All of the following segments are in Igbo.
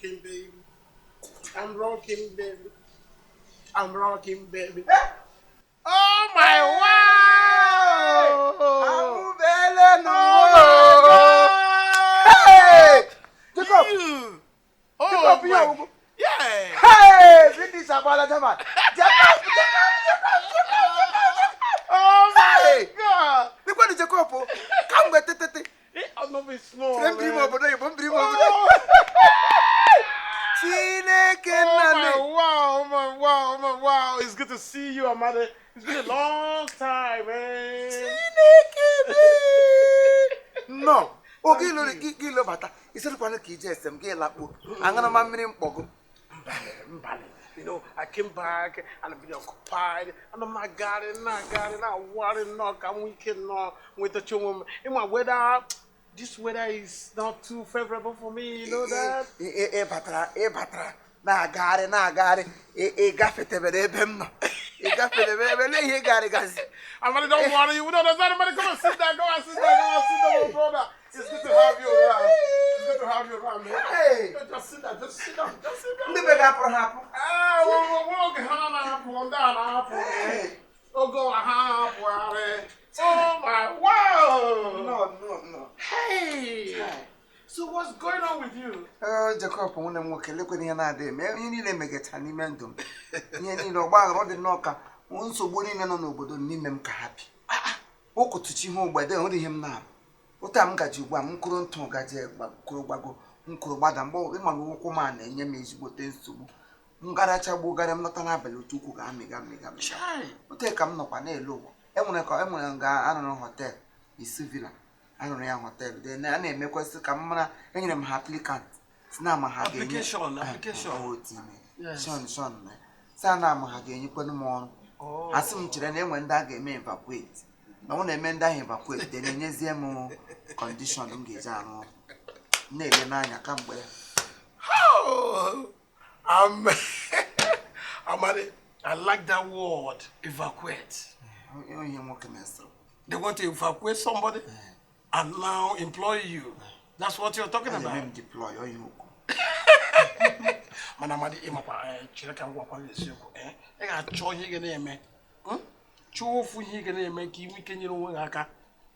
Rocking, baby. I'm rocking, baby. I'm rocking, baby. Oh my wow! Amụbeele Oh n'ụwa. my God! Hey! Jacob! You! Oh Jacob, ihe my. ọgwụgwụ. Yeah! Hey! Finish agbala German. Jacob! Jacob! Jacob! Jacob! Jacob! Oh my Hey! God! Lekwanụ Jacob o. Kamgbe tetete. I'm not small, Chere mbiri m man. obodo oyibo, mbiri m obodo. Oh, Chineke oh nna my m. wow, oh my wow, oh my wow. It's good to see you, Amade. It's been a long time, man. Chineke m. Nnọọ. Oge ịlụrụ gị gị lụbata, isirikwanụ ka ije ese m gị lakpuo. Aṅụrụma mmiri mkpọgo. Mbale, mbale. I came back and I've been occupied, and I'm not got it, not got it, not worried, not come weekend, no with the children. In my weather, this weather is not too favorable for me, you know that? Ị batara ị batara na-agagharị na-agagharị ị gafetebere ebe m nọ ị gafetebere ebe lee ihe ị garịgazi. Amadi, don't worry, you don't understand. Amadi, come and sit down, go and sit down, go and sit down, my brother. It's good to have you around. It's good to have you around, man. Hey! Just sit down, just sit down, just sit down. Ndị be gị apụrụ ha apụ. Ah, nwoke ha na-apụ, ndị a na-apụ. Hey! Oge ụwa ha na-apụgharị. Oh my wow! No. Hey! So what's going on with you? Ee, Jacob nwanne m nwoke, lekwana ihe na-adịghị eme ihe niile megacha n'ime ndụ m, ihe niile ọgba aghara ọ dị nnọọ ka nsogbu niile nọ n'obodo n'ime m ka ha bi ụkụtụchi ihe ogbede nwere ihe m na-arụ ụta m gaji ugbu a m kụrụ ntụ gaji kwuru gbago m kwuru gbada mgbe ịma na ụkwụ m a na-enye m ezigbote nsogbu m garacha gbuo gara m lọta n'abalị otu ukwu ga-amịga amịga amịga. Chai! Ote ka m nọkwa na-ele ụwa enwere ka enwere nga arụrụ hotel isi villa arụrụ ya hotel then a na-emekwasị ka m mara enyere m ha applicant si na ama ha ga-enye Application, application. Eh, otu ime. Yes. Shon shon na si na ama ha ga-enyekwanụ m ọrụ. Oh. Asị m chere na enwe ndị a ga-eme evacuate na ọ na-eme ndị ahụ evacuate then enyezie m condition m ga-eji arụ ọrụ m na-ele n'anya kamgbe ya. Oh, Amadi, I like that word, evacuate. Ihe nwoke mesịrị. They want to evacuate somebody and now employ you. That's what you're talking A na-eme about. m deploy ọ ihe okwu. Mana Amadi, ịmakwa chere ka m gwakwa gị eziokwu. Ị ga-achọ ihe ị ga na-eme. Chọọ ofu ihe ị ga na-eme ka ị nwee ike nyere onwe gị aka.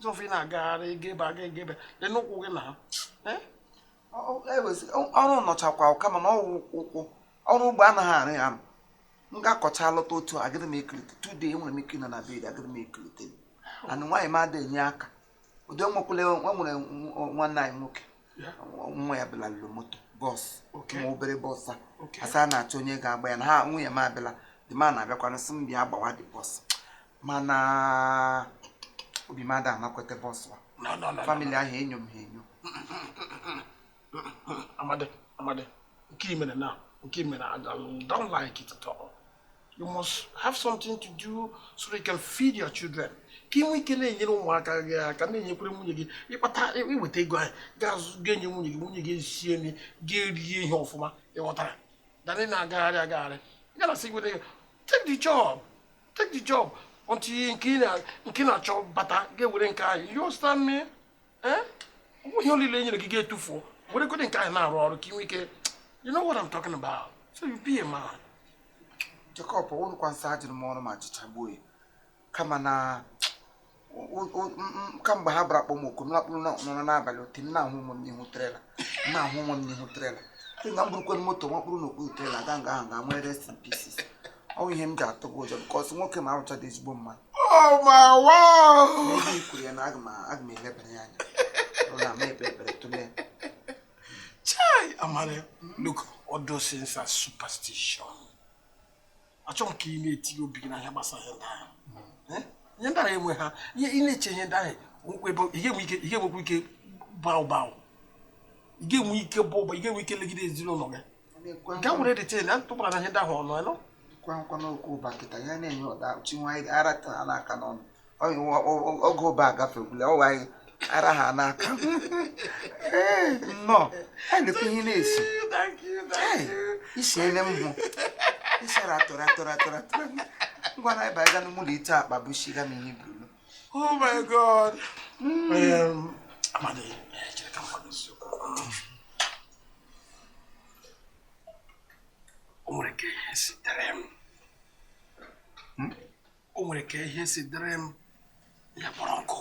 Ụzọ ofu ị na-agagharị ega ebe aga ega ebe. Lee n'ụkwụ gị na. Eh? Ọrụ nọchakwa kama na ọwụ ụkwụ ọrụ ugbo anaghị arụ ya arụ m ga-akọcha lọta otu agịrị m ekirite today enwere m ike ịnọ na bed agịrị m ekirite anụ nwaanyị m ada enye aka ụdị nwekwule enwere nwanne anyị nwoke nwa ya bịala lụrụ moto bus nwa obere bus a asa a na-achọ onye ga-agba ya na ha nwunye m abịala dị ma na-abịakwana sị m bịa gbawa dị bus mana obi m ada anakwete bus a. No, no, no. Family ahụ enyo m ha enyo. Amadi, Amadi, nke i mere now, nke i mere, I don't like it at all. You must have something to do so that you can feed your children. Ka ị nwee ike na-enyere ụmụaka gị aka na-enyekwere nwunye gị ịkpata iweta ego ahụ ga-azụ ga-enye nwunye gị nwunye gị esie nri ga-erie ihe ọfụma ịghọtara dani na-agagharị agagharị ị ga na-asị weta ego. Take the job, take the job until nke ị na-achọ bata ga-ewere nke ahụ. You understand me? Eh? Ọ bụghị ihe niile e nyere gị ga-etufuo were godi nke ahụ na-arụ ọrụ ka ị nwee ike. You know what I'm talking about, so you be a man. Jacob ọwụrụkwa nsọ ajụrụ m ọrụ ma jụchagbuo ya kama na kamgbe ha bịara kpọm oku m lakpụrụ nọrọ n'abalị otu m na-ahụ onwe m n'ihu trailer m na-ahụ onwe m n'ihu trailer sị na m burukwe moto makpụrụ n'okpuru trailer aga nga ahụ ga nwee rest in pieces ọ bụ ihe m ji atụ gị ụjọ because nwoke ma arụchada ezigbo mmadụ. Oh my wow! Ebe i kwuru ya na aga m elebara ya anya ọ na-ama ekpe ekpere tụlee. Chai, Amadi, look, all those things are superstition. Achọrọ m ka ị na-etinye obi gị n'ahịa gbasara ihe ndị ahụ. Eh? Ihe ndị ahụ enwe ha, ihe ị na-eche ihe ndị ahụ, ebe ị ga-enwekwa ike baa ụba. Ị ga-enwe ike bụ ụba, ị ga-enwe ike legide ezinụlọ gị. Nke a nwere dete na tụpụrụ na ihe ndị ahụ ọnụ, ịnụ? Nkwa nkwa n'okwu ụba kịta ya na-enye ụda chinwa anyị ara ha n'aka n'ọnụ oge ụba agafekwula ọwa anyị ara ha n'aka. Ee, nnọọ anyị lekwa ihe na-esi. Thank you, thank you. Isi ele m hụ isara atọrọ atọrọ atọrọ atọrọ ngwa na ịba ịga n'ụlọ ite akpa bụ shiga m ihe buru. Oh my God. Amadi, chere ka m gwa gị eziokwu. ka ihe si dịrị m. O nwere ka ihe si dịrị m, ya kpọrọ nkụ,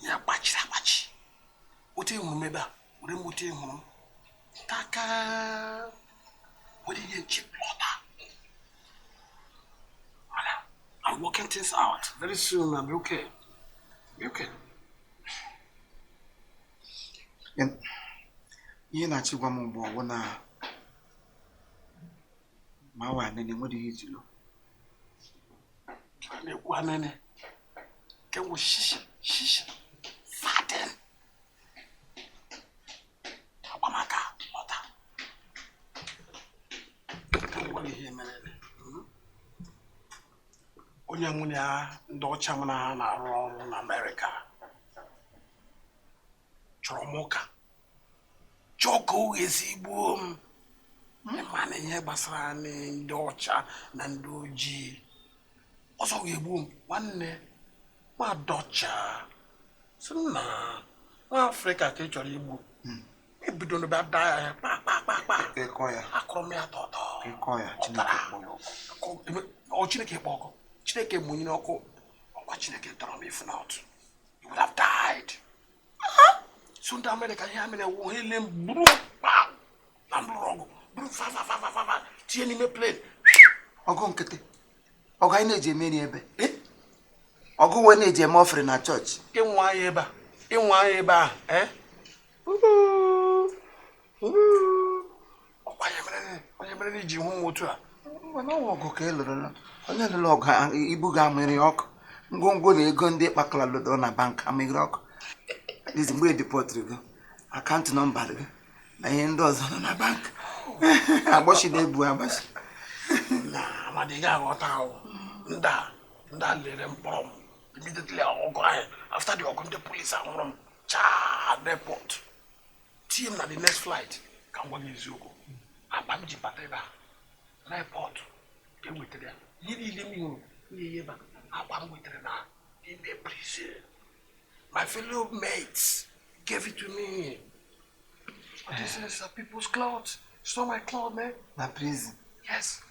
ya gbachiri agbachi. Otu ịhụrụ m ebe a, were m otu ịhụrụ m taka, were ihe nche lọta. Mana I'm working things out. Very soon I'll be okay. Be okay. Ihe na-achọ ịgwa m mgbe ọwụ na ma awa anene nwere ihe ejilo. A na-ekwu anene nke wụ shishi shishi fatin agbamaka lọta. Enweghị ihe mere. Onye nwunye ya ndị ọcha m na ha na-arụ ọrụ na Amerịka chọrọ m ụka, chọọ ka o esi gbuo m. Mana ihe gbasara ndị ọcha na ndị ojii ọsọ ga-egbu m. Nwanne nwa dọcha si na nwa Afrịka ka ị chọrọ igbu, ebido n'ebe ada ya kpa kpa kpa kpa, akụrụ m ya tọtọ. Ọ Chineke kpọ ọkụ, Chineke mụnyere ọkụ, ọkwa Chineke tọrọ m. If not, you would have died. So ndị Amerịka ihe ha mere wụ ha ele m buru na m lụrụ ọgụ, buru fa fa fa fa fa tinye n'ime plane. Ọgụ nkịtị, ọgụ anyị na-eji eme ebe ọgụ wee na-eji eme ọfere na chọọchị. Ịnwa anyị ebe a, ịnwa anyị ebe a, ọkwa onye mere iji hụ m otu a. Ọgụ ka ị lụrụla, onye lụrụ ọgụ ibu ga-amịrị ọkụ, ngwongwo na ego ndị kpakọrọ lụdoro na bank amịrị ọkụ. Mgbe edepọtụrụ gị, akaụntụ nọmba gị na ihe ndị ọzọ nọ na bank agbachi na-ebu agbachi. Na amadị ga-aghọta ahụ. Ndị a lere mkpọrọ m immediately ọgụ ahụ. After the ọgụ, ndị polisi ahụrụ m chaa airport, tinye m na the next flight. Ka m gwa gị eziokwu, akpa m ji bata ebe a na airport ka e wetara ya. Ihe niile m hụrụ na-eyi ebe a, akpa m wetara na ime prison. My fellow mates gave it to me. This is people's clothes. It's not my clothes, man. Na prison? Yes.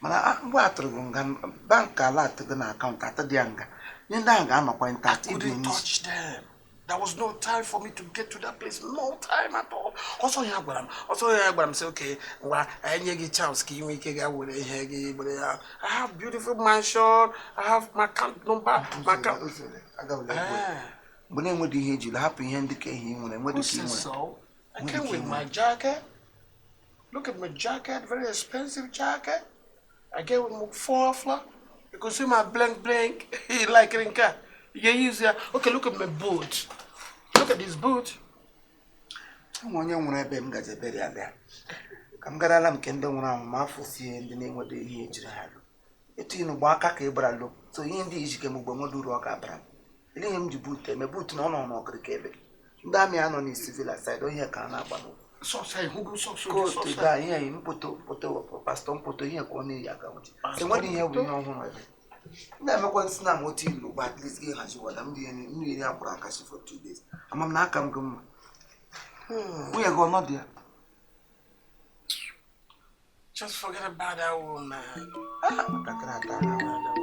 Mana mgbe a tụrụ gị nga, bank ala atụ gị na akaụntụ atụ dị ya nga, ihe ndị ahụ ga-anọkwa intact. I couldn't touch them. There was no time for me to get to that place. No time at all. Ọsọ ya gwara m, ọsọ ya gwara m sị, okay, ngwa, enye gị chance ka ị nwee ike gaa were ihe gị were ya. I have beautiful mansion. I have my account number. My account. Mgbe na-enweghị ihe ejiri hapụ ihe ndị ka ihe ị nwere, enweghị ka ị nwere. I came with my jacket. Look at my jacket, very expensive jacket. I came with my four. You can see my blank blank. Like Rinka. You can use it. Okay, look at my boot. Look at this boot. Onye nwụrụ ebe m gaje bere ya bịa. Ka m garala nke ndị nwụrụ anwụ ma afọ sie ndị na-enweghị ihe ejiri ha lụ. Etu ị nụgba aka ka ị gbara lụ. So ihe ndị iji kem ugbo nwere uru ọ ga-abara. Ele ihe m ji buut eme buut na ọ nọ n'ọkịrịka ebe. Ndị amị anọ n'isi villa side ihe ka a na-agba n'ụkwụ. Kootu gaa ihe mkpoto mkpoto pastọ mkpoto ihe ka ọ na-eyi aka nwụchi. Enweghị ihe bụ ihe ọhụrụ ebe. Na-emekwa nsị na otu ilu gba at least gị hazi wada m iri akwụrụ akashi for 2 days. Ama m na aka m gị mma. Nwunye gị ọnọdụ ya. Just forget about that woman. Nwatakịrị ata ahụ.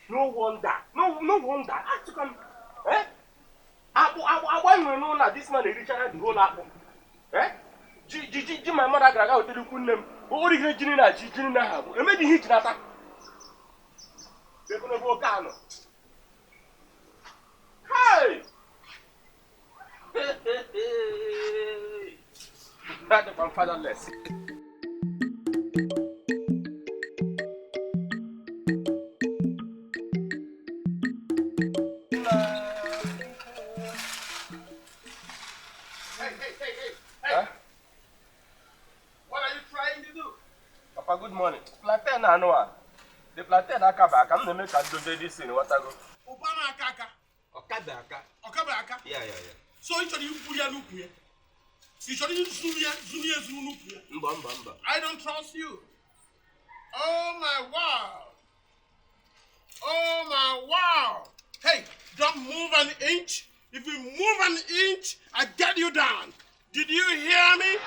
No wonder. No, no wonder. Achịkwa m. Eh? Akpụ akpụ akpụ anyị nwere n'ụlọ a, this man erichara the whole akpụ. Eh? Ji ji ji ji my mother gara aga wetara ikwu nne m. O rigere ji niile a ji ji niile ahụ agwụ. Emeghị ihe iji nata. Ogologo oke anọ. Hey! Adịkwa m fatherless. Hey, hey, hey, hey, hey. Huh? What are you trying to do? Papa, good morning. Plantain anụ a. The plantain akaba aka m na-eme ka ndozie dị sin ghọtago. Ụba na-aka aka. Ọkabe aka. Ọkabe aka. Ya ya ya. So ị chọrọ iburu ya n'ukwu ya? Ị chọrọ izuru ya zuru ya ezuru n'ukwu ya? Mba mba mba. I don't trust you. Oh my wow. Oh my wow. Hey, don't move an inch. If you move an inch, I get you down. Did you hear me?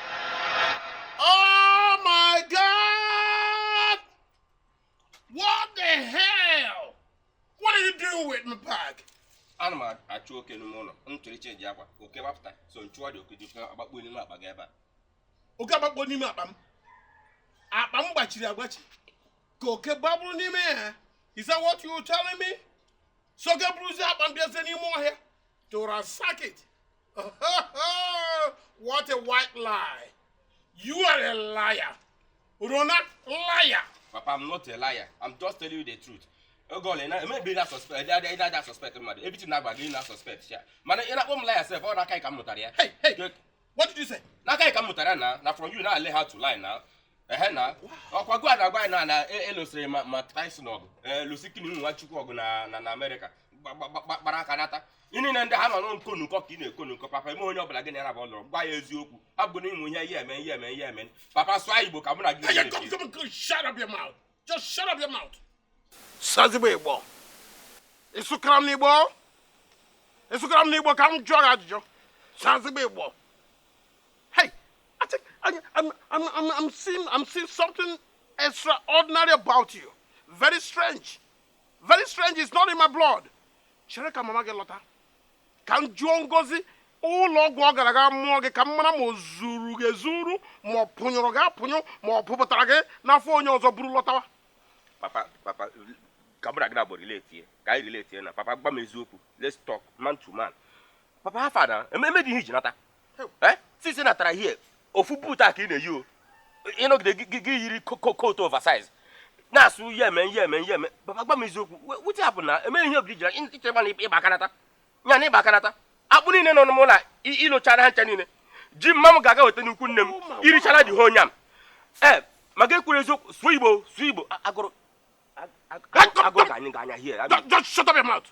Oh my God! What the hell? What are you doing with my bag? Ana m achụ oke n'ime ụlọ. M chọrọ ichenji akwa. Oke gbapụta. So nchụọ dị oke dị oke agbakpuo n'ime akpa gị ebe a. Oke agbakpo n'ime akpa m. Akpa m gbachiri agbachi. Ka oke gbagburu n'ime ya. Is that what you telling me? So oke buruzie akpa m bịazie n'ime ọhịa. To ransack it. What a white lie. You are a liar. Rona, liar. Papa, I'm not a liar. I'm just telling you the truth. Oge ọla emebi na suspect ị na-ada suspect mmadụ. Everything na-agba gị na suspect ya. Mana ị na-akpọ m liar sef, ọ n'aka gị ka m mụtara ya. Hey, hey. What did you say? N'aka gị ka m mụtara ya na from you na learn how to lie na. Ehe na. Ọkwa gụ a na-agwa anyị na na elosiri ma ma Tyson ọgụ. Lụsị Kini Nwachukwu ọgụ na na na Amerịka. Gbara aka nata. Ihe niile ndị ha nọ n'nko nkọ ka ị na-eko nkọ papa eme onye ọbụla gị na ya na-abụ lụrụ gwa ya eziokwu abụ na ịmụ ihe ihe eme ihe eme ihe eme papa sụọ Igbo ka mụ na gị Hey, nwee come, ike. come, come, shut up your mouth. Just shut up your mouth. Sazigbo Igbo. Ịsụkara m n'Igbo? Ịsụkara m n'Igbo ka m jụọ gị ajụjụ. Sazigbo Igbo. Hey, I think I'm seeing something extraordinary about you. Very strange. Very strange. It's not in my blood. Chere ka mama gị lọta. Ka m jụọ Ngozi ụlọ ọgwụ ọ gara aga mụọ gị ka m mara ma o zuru gị ezuru ma ọ pụnyụrụ gị apụnyụ ma ọ pụpụtara gị n'afọ onye ọzọ buru lọtawa. Papa, papa, ka mụ na gị na-abụ relate ye ka anyị relate ye na papa gwa m eziokwu. Let's talk man to man. Papa, afa na ememe dị ihe iji nata. Eh, since ị natara here, ofu boot a ka ị na-eyi o. Ịnọgide gị yiri coat oversize na-asụ ihe eme ihe eme ihe eme. Papa, gwa m eziokwu, wetin happen na eme ihe obi jiri ịchekwa na ịgba aka nata ya na ịgba aka nata akpụ niile nọ n'ụlọ a ịlụchara ha ncha niile ji mma m ga-aga weta n'ukwu nne m irichara dị ha onyam ee maka ekwuru eziokwu sụọ Igbo sụọ Igbo agụrụ agụrụ ga anyị ga-anya here. Just shut up your mouth.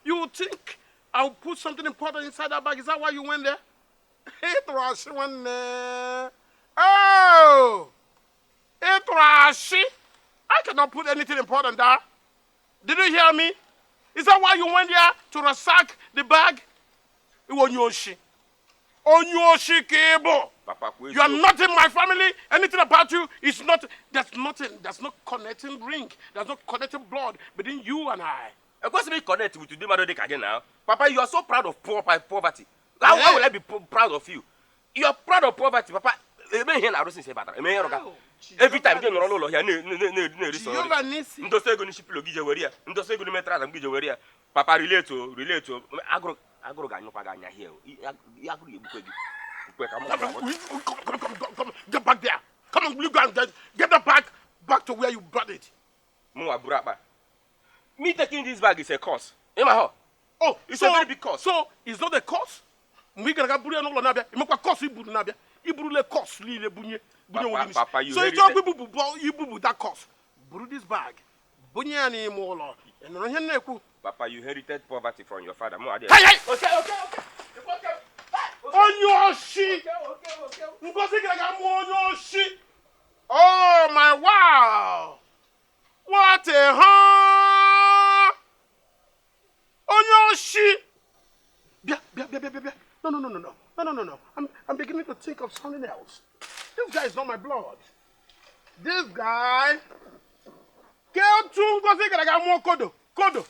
You think I'll put something important inside that bag? Is that why you went there? Ị tụrụ asị nwanne. Oh! Ị tụrụ asị. I cannot put anything important there. Did you hear me? Is that why you went there to ransack the bag? Iwe onye oshi. Onye oshi ka ị bụ. Papa, kwuo You are eziokwu. not in my family. Anything about you is not. There's nothing. There's no connecting ring. There's no connecting blood between you and I. Ekwesịrị connect with ụdị mmadụ dị ka gị na papa, you are so proud of poor poverty. How will I be proud of you? You are proud of poverty, papa. Eme ihe na-arụ since ị batara eme ihe rụga every time gị nọrọ n'ụlọ ya na-eri sọ nri. Jehovah Nissi. Ndosa ego n'isi pilo gị je were ya, ndosa ego n'ime traza m gị je were ya. Papa, relate o, relate o. Agụrụ agụrụ ga-anyụkwa gị anya here o. Agụrụ ga-egbukwe gị ukwe ka m Come, come, come, come, come, get back there. Come on, you go and get the bag back to where you brought it. Mụnwa buru akpa. Me taking this bag is a curse, ịma họ. Oh, It's so, a very big curse. So it's not a curse. Mgbe ị gara aga buru ya n'ụlọ na-abịa, emekwa curse i buru na-abịa. I burule curse niile bunye bunye onwe gị n'isi. Papa, you So ị inherited- chọọ ibubu that curse. Buru this bag. Bunye ya n'ime ụlọ. Ị nụrụ ihe m na-ekwu? Papa, you inherited poverty from your father. Mụ adịghị. Hey, hey! Okay, okay, okay. Okay. Onye oshi! Okay, okay, okay. Ngozi gara aga mụọ onye oshi! Oh my wow! What a huh! Onye oshi! Bịa, bịa, bịa, bịa, bịa, bịa. No, no, no, no, no. No, no, no, no. I'm beginning to think of something else. This guy is not my blood. This guy. Kedu Ngozi gara aga mụọ kodo. Kodo.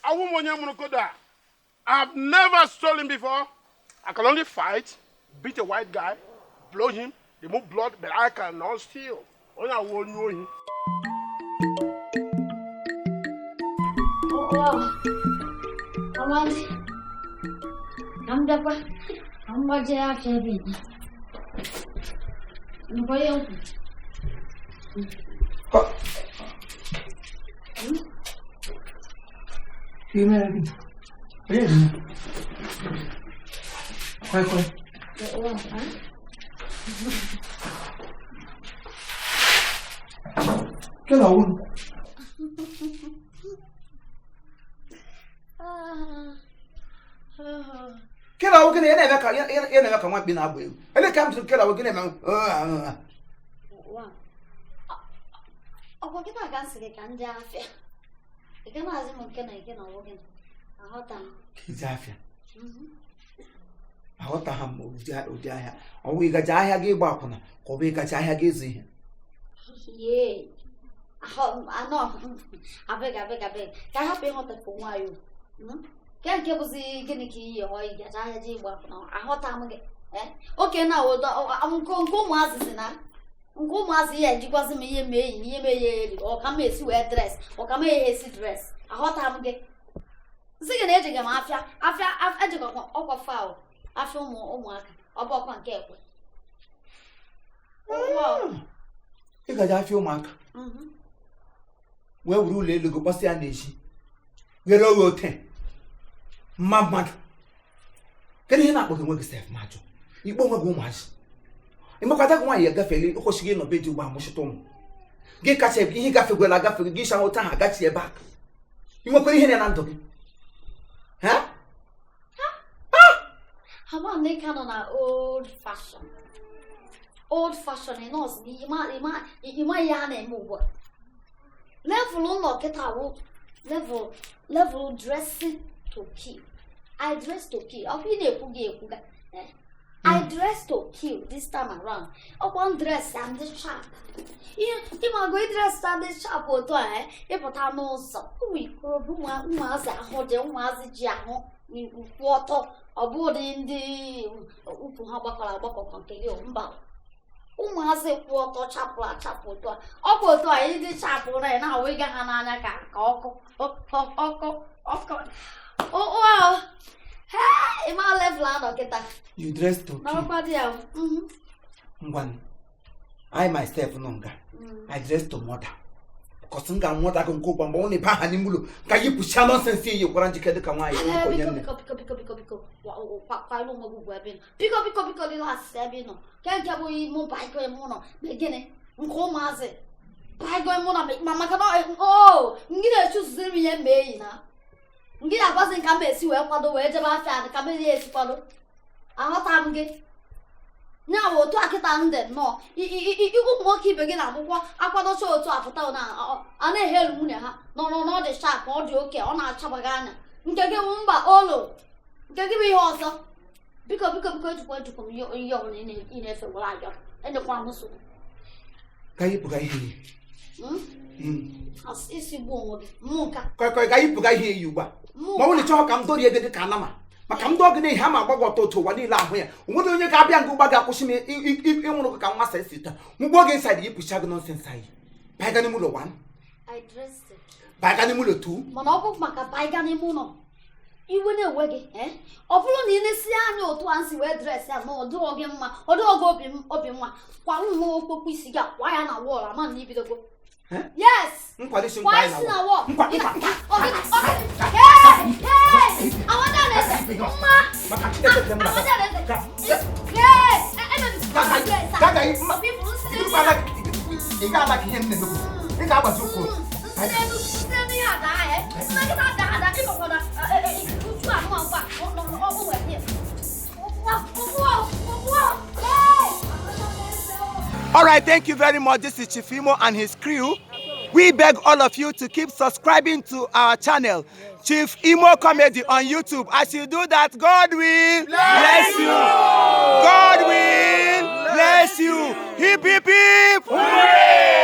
Awụ m onye mụrụ kodo a. I've never stolen before. I can only fight, beat a white guy, blow him, remove blood, but I cannot steal. Onye awụ onye ohi. Amadi, ka m bịakwa ka m gbajie afịa ebe gị. Nkwa ihe nkwu. Ihe mere gị? Onye dị ya? Koi koi. Kela ọwụ. Kela ọwụ gịnị ya na-eme ka ya na-eme ka nwa mkpi na-agba egwu. Ele ka m jụrụ kela ọwụ gịnị eme. Ọkwa kịta ka m sị gị ka m jee afịa. Ị ga na-azị m nke na nke na ọwụ gịnị? Aghọta m. Ije afịa. Aghọtaghị m ụdị ahịa. Ọ bụ ịgaje ahịa gị ịgba akwụna ka ọ bụ ịgaje ahịa gị ịzụ ihe. Yee. Anọ abeg abeg abeg ka a hapụ ịghọtapụ nwayọ. Ke nke bụzi gịnị ka iyi ọ ịgaje ahịa ji ịgba akwụna aghọta m gị. Oke na ụdọ nke ụmụazị si na nke ụmụazị ya ejikwazi m ihe mee enyi ihe mee ya eri ọ ka m esi wee dres ọ ka m eghe esi dres aghọta m gị. Sị gị na ejega m afịa afịa ejegakwa ọkwa faụ afịa ụmụaka ọ bụ ọkwa nke ekwe. Ịgaje afịa ụmụaka wee were ụlọ elu gị kpọsị ya n'ezi ghere oghe ote mma mmadụ. Kedu ihe na-akpọ gị nwe gị sef ma jụ ikpe onwe gị ụmụazị ịmakwata gị nwaanyị agafele ịkwụsịghị ịnọ be dị ugbu a mụchịta ụmụ gị kacha ihe gafegwela agafe gị ịcha nwụta ha agachi ebe aka ị nwekwara ihe na ndụ gị. Ha ndị ka nọ na old fashion old fashion nọọsụ na ịma ihe a na-eme ugbu a. Level ụlọ kịta wụ level dressing to kill. I dress to kill. Ọ bụ ị na-ekwu gị ekwuga. I dress to kill this time around. Ọkwa m dress and the sharp. Ịmago ịdress and the sharp otu a ịpụta n'ụzọ ụmụ ikorobịa ụmụazị ahụ dị ụmụazị ji ahụ kwụ ọtọ ọ bụghị ndị ukwu ha gbakọrọ agbakọ ka nke gị mba ụmụazị kwụ ọtọ chapụ achapụ otu a ọkwa otu a ịdị chapụ na ị na-awụ ịga ha n'anya ka ọkụ ọkụ ọkụ ịma level anọ kịta. You dress to kill. Ngwan, I myself nọ nga. I dress to murder. Because m ga-anwụta gị nke ụgbọ mgbe ọ na-ebe aha n'ime ụlọ ka yipụcha nọnsensị iyi kwara njike dịka nwaanyị. Biko biko biko biko kwanyere onwe gị ugwu ebe ị nọ. Biko biko biko relax ebe ị nọ. Ke nke bụ mụ baịgo ime ụlọ ma gịnị nke ụmụazị baịgo ime ụlọ ma maka na o ngị na-echuziri m ihe ma eyi na ngị na-agwazi nka m esi wee kwado wee jebe afịa ka m ya esi kwado. Aghọta m gị. Nya bụ otu akịta ndị nnọọ ụmụ nwoke ibe gị na-akwụkwọ akwadocha otu apụta na a na-eghelu nwunye ha nọ na ọ dị sharp ọ dị oke ọ na-achabaghị anya nke gị bụ mba olo nke gị bụ ihe ọzọ. Biko biko biko ejikwa ejikwa m ihe ọbụla ị na-efe gwara ayọ enyekwa m nsogbu. Ka yipụga ihe isi gbuo onwe gị mụ nka kọịkọị ga yipụga ihe eyi ugbu a ma ọ bụrụ na ịchọghọ ka m dorie gị dị ka anama maka ndị ọgụ na-ehi ama agbaghị ọtọ otu ụwa niile ahụ ya onwere onye ga-abịa nga ụgba ga-akwụsị m ịnwụrụ gị ka nwa sa esi taa mgbe oge nsaid yipụcha gị nọnsensị anyị baiga n'ime ụlọ 1 baiga n'ime ụlọ 2 mana ọ bụ maka baiga n'ime ụlọ iwe na-ewe gị ọ bụrụ na ị na-esi anya otu a nsi wee dresị ya na ọ dịghọ gị mma ọ dịghọ gị obi mma kwa nwa okpokpo isi gị akwa ya na wọl ama na ibidogo. Yes! Nkwa isi na wọl. Nkwa nkwa nkwa. All right, thank you very much. This is Chief Imo and his crew. We beg all of you to keep subscribing to our channel, Chief Imo Comedy on YouTube. As you do that, God will bless you. God will bless you. Hip, hip, hip. Hooray!